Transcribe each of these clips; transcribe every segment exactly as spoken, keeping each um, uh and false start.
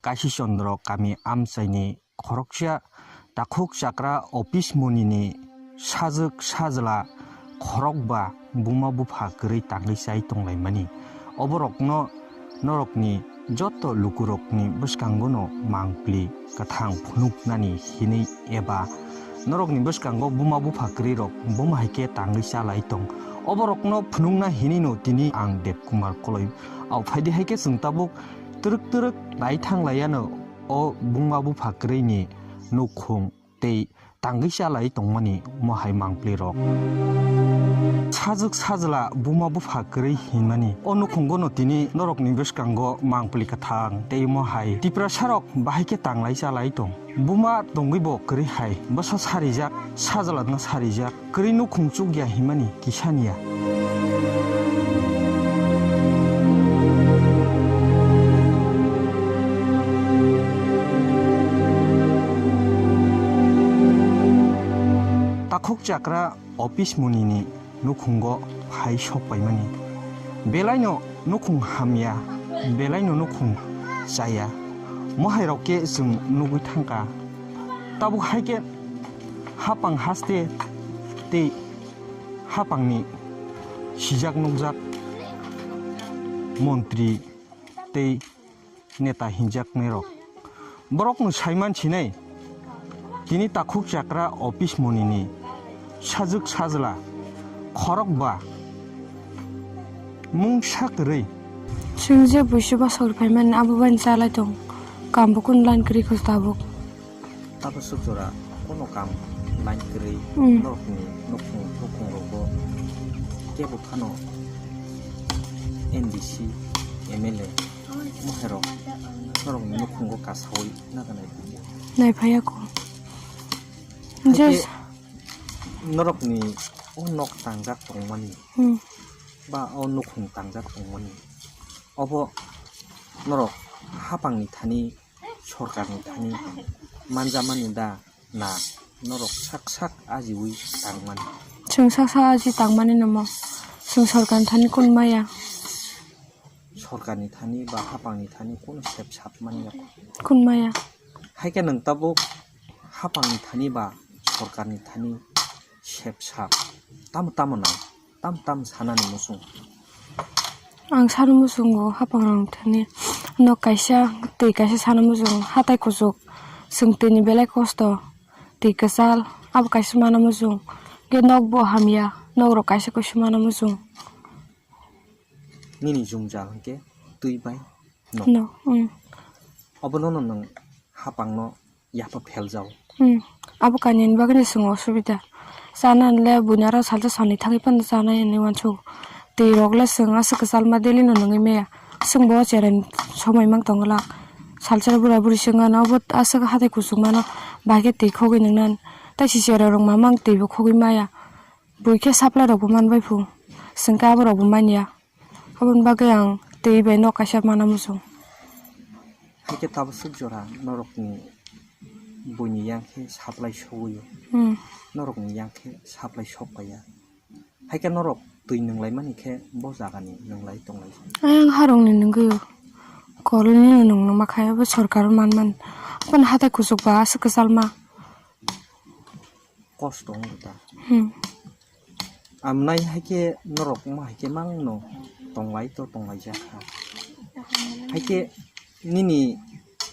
Kashi Chandra kami amchaini khoroksa takhuk chakra office monini sajwk sajla khorokba buma bupha kwrwi tangwi chai tonglaimani. Oborokno norokni joto lukurokni bwskangono mangpli kwthang phunuknani hinwi eba norokni bwskango buma bupha kwrwirok buma hai khe tangwi chalai tong. Oborokno phunukna hinwino tini ang Debkumar Koloi. Au phaidi hai khe chwng tabuk twrwk twrwk nai thang laiano o buma bupha kwrwini nukhung tei tangwi chalai tongmani mohai mangpli rok. Sajwk sajla buma bupha kwrwi hinmani o nukhungo no tini norokni bwskango mangpli kwthang tei mohai Tiprasa rok bahai khe tanglai chalai tong. Buma tongwi bo kwrwi hai bwsa sarijak, sajla no sarijak. Kwrwi nukhung chukya hinmani kisaniya. Takhuk chakra office monini nukhungo phai sok paimani. Belaino nukhung hamya, belaino nukhung chaya. Mohairok khe chwng nugwi thangkha. Tabuk hai khe hapang haste tei hapangni sijak nukjak montri tei neta hinjaknairok. Borokno saiman sinai tini takhuk chakra office monini sajwk sajla khorokba mungsa kwrwi. Chwng je buisi bwsakni phaimani abo bai chalai tong, kambo kunu line kwrwi kho tabuk. Tabasuk jora kono kam line kwrwi. Mm. Norokni nukhung nukhung rogo kebo phano N D C, M L A, moherok norokni nukhungo kasawi naganai phaiya. Nai phaiya ko. Haikhe just norokni o nok tangjak tongmani, mm, ba o nukhung tangjak tongmani, obo norok hapangni thani sorkarni thani manjamani da na norok sak sak ajiwi tangmani? Chwng sak sak aji tangmani namo. Chwng sorkarni thani kun maya. Sorkarni thani ba hapangni thani kunu sep sap manya. Kun maya. Haikhe nwng tabuk hapangni thani ba sorkarni thani sep sap tamo tamo nai? Tam tam sanani muchung. Ang sana muchungo hapangrok thani nok kaisa twi kaisa sana muchung hatai kuchuk chwng twini belai kosto twi kwchal abo kaisa mana muchung khe nok bo hamya nok rok kaisa kaisa mana muchung. Nini jwngjal hwnkhe twi bai nok. No, mm. Obono no nwng hapangno yapha pheljao. Hmm. Abo kainwini bagwino chwng osubida. Chana hinle buini aro salsa salni thangwi phano chanai hinwi uansuk. Twi rok le chwng aswk kwchalma daily no nungwi maya. Chwng bo cherai somai mang tongo la. Salsa bura buri chwng ano obo aswk hatai kuchuk mano bahai khe twi khogwi nungnan. Tai si cherai rok mamang twi bo khogwi maya. Bui khe supply rok bo man bai phu. Chwng khe abo rok bo manya. Aboni bagwi ang twi bai nok kaisa mana muchung. Haikhe tabaswk jora norokni buini yang khe supply sogwi o. Hmm. Norokni yang khe supply sok paiya. Haikhe norok twi nunglaimani khe bo jagani nunglai tonglai. Ayang harokni nungwi o. Koloni no nung nungma khe abo sorkar man man. Aboni hatai kuchuk ba aswk kwchalma. Kosto wng kha. Hmm. Amnai hai khe norok wngma hai khe mangno tonglai to tonglai jak kha. Hai khe nini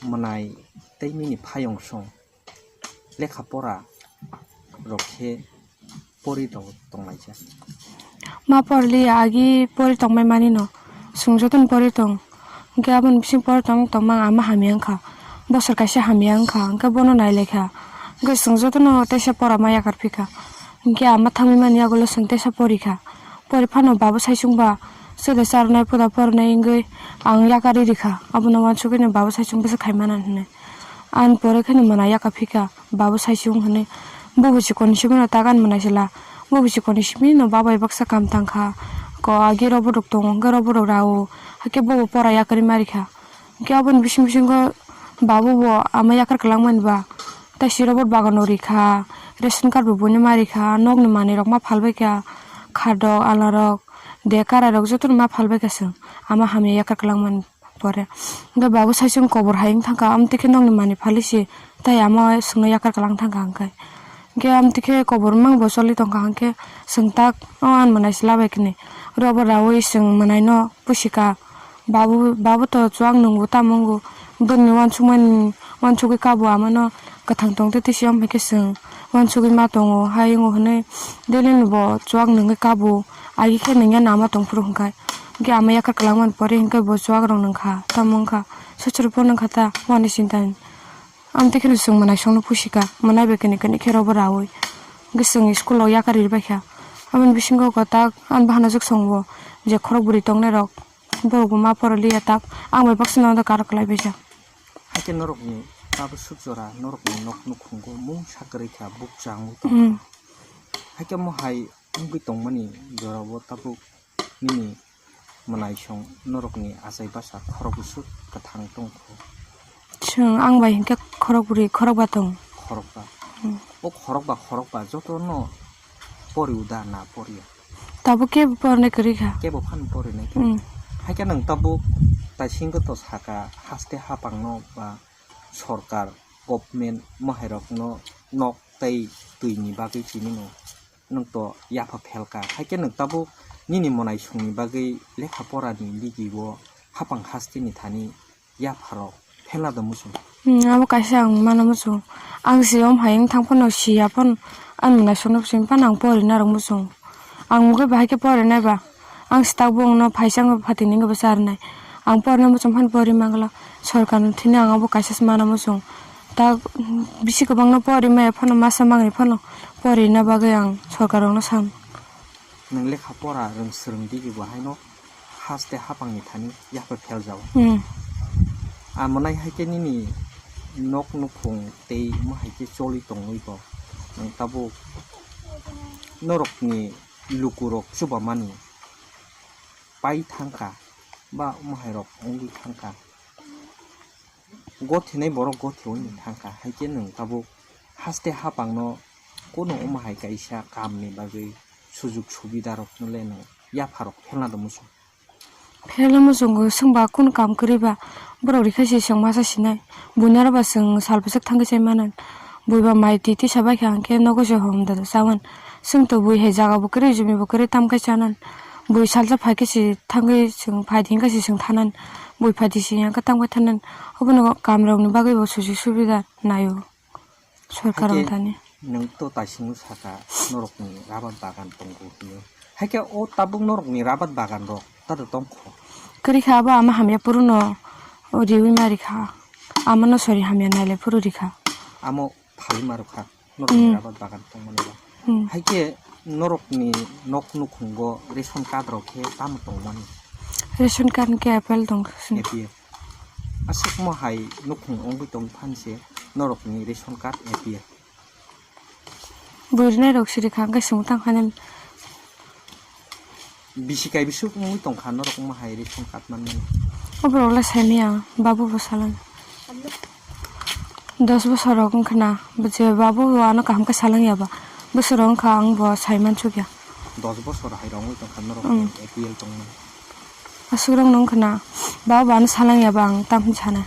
mwnai tei nini phayong song lekha pora rok khe pori rw tonglai jak. Ma porli agi pori tongmai mani no. Chwng jotono pori tong. Hwnkhe aboni bising pori tong tongma ang ama hamya wngkha. Bosor kaisa hamya wngkha, hwnkhe bono nailaikha. Hwnkhe chwng jotono teisa pora ma yakar phikha. Hwnkhe ama thangwi mani yagulo chwng teisa porikha. Pori phano babo saichung ba chwla charwnai, puda porwnai wngwi ang yakarwi rikha. Abono uansukgwi no babo saichung bwsa khaimana hinwi. Ang pore kheno mwnai yakar phikha. Babo saichung hinwi. Bubo chikon ni simi no tagan mwnai sila. Bubo chikon ni simi no babai baksa kam tangkha. Ko agi rw borok tongo, hwnkhe rw borok rw-o. Hakhe bobo pora yakarwi ma rikha. Hwnkhe aboni bising bisingo babo bo ama yakar kwlangmani ba. Tai si rw borok bagano rikha. Ration card bo buino ma rikha. Nokni manwi rok ma phalbaikha. Khadok, alarok, de karai rok jotono ma phalbaikha chwng. Ama hamya yakar kwlangmani. pore. Hwnkhe babu sai chwng kobor hai wng thangkha, amtwi khe nokni manwi phalwi se tai ama swngno yakar kwlang thangkha hwnkhe. Hwnkhe amtwi khe kobor mang bo choli tongkha hwnkhe chwng tak o ani mwnai se labai khe ni. Oro bo raui chwng mwnaino pusika. Babu, babu to chuak nwngo tamo wngo. Bwrwini uansukmani, uansugwi kabo amano kwthang tongtwi tisi, omo hai khe chwng uansugwi ma tongo hai wngo hwnwi daily ni bo chuak nwngwi kabo. Agi khe nwngya nama tongphuru hwnkhe. Hwnkhe ama yakar kwlangmani pore hwnkhe bo chuak rok nwngkha, tamo wngkha. Sosoro phone wngkha ta, wani sinta ni. Amtwi kheno chwng mwnaisongno pusika, mwnai bai kani kani khe robo raui. Hwnkhe chwng school o yakar ri baikha. Aboni bisingo kwtak ani bahanajwk songo je khorok bwrwi tongnai rok. Borok bo ma poriliya tak, ang bai baksa no da karo kwlai baijak. Haikhe norokni tabuk suk jora norokni nok nukhungo mungsa kwrwi kha, bukcha wngwi tong. Hmm. Haikhe omo hai wngwi tongmani jorao tabuk nini mwnaisong norokni achai bwsa khorok bwswk kwthang tongkho. Chwng ang bai hinkhe khorok bwrwi khorok ba tong. Khorok ba. Hmm. O khorok ba, khorok ba jotono pori uda na poriya? Tabuk kebo pornai kwrwi kha. Kebo phano porinai kwrwi. Hmm. Haikhe nwng tabuk taisingko to saka haste hapangno ba sorkar, government mohairokno nok tei twini bagwi tini no nwng to yapha phelka. Haikhe nwng tabuk nini mwnaisongni bagwi lekha porani digi o hapang hasteni thani yapharok phelna do muchung. Hmm, abo kaisa ang mana muchung. Ang si om hai wng thang phano siya phano ani mwnaisongno simi phano ang porina rok muchung. Ang mugwi bahai khe porinai ba. Ang si tak bo wngno phaisa wngwi phatini wngwi bwsa rwnai. Ang porina muchung phano pori mangla. Sorkarno thini ang abo kaisa se mana muchung. Tak bisi kwbangno pori maya phano masa mangni phano porina bagwi ang sorkarrokno san. Nwng lekha pora rwng swrwng digi bo haino haste hapangni thani yapha pheljao. Hmm. Amonai haikhe nini nok nukhung tei mo haikhe choli tongwi bo nwng tabuk norokni lukurok chubamani pai thangkha ba omo hairok wngwi thangkha. Gothinai borok gothiwi thangkha, haikhe nwng tabuk haste hapangno kunu omo hai kaisa kamni bagwi sujug subidarokno le nwng yapharok phelna do muchung. Phelna muchungo chwngba kunu kam kwrwi ba borok rikha se chwng masa sinai. Buinaro ba chwng sal bwswk thangwi chai manan. Bui ba mai twi tisa baikha hwnkhe nogo se hom da chawan. Chwng to bui hai jaga bo kwrwi, jumi bo kwrwi, tam khai chanan. Bui salsa phaikhe se thangwi chwng phaidi hwnkhe se chwng thanan. Bui phaidi se hwnkhe tam khai thanan. Obono kamrokni bagwi bo sujuk subida naio sorkar. Haikhe wng thani. Nwng to taisingo saka norokni rabar bagan tongo hinwi. Haikhe o tabuk norokni rabar bagan rok tado tongkho? Kwrwi kha abo ama hamya phuru no riwi ma rikha. Amano sori hamya nailai phuru rikha. Amo phalwi ma rwkha norokni. Hmm. Rabar bagan tongmani ba. Hmm. Haikhe norokni nok nukhungo ration card rok khe tamo tongmani? Ration card khe A P L tong. A P L. Aswk mo hai nukhung wngwi tong phan se norokni ration card A P L. Bui rwnai rok siri kha hwnkhe chwng tang kha nini. Bisi kai bisuk wngwi tong kha norok mo hai ration card manmani. O borok le sai maya, babu bo salang. Dos bosor rok wngkha na, je babu bo ano kaham khe salang ya ba. Bosor rok wngkha ang bo sai mansuk ya. Dos bosor hai rok wngwi tong kha norok. Mm. A P L tongmani. Aswk rok no wngkha na, babu bo ano salang ya ba ang tamo sana.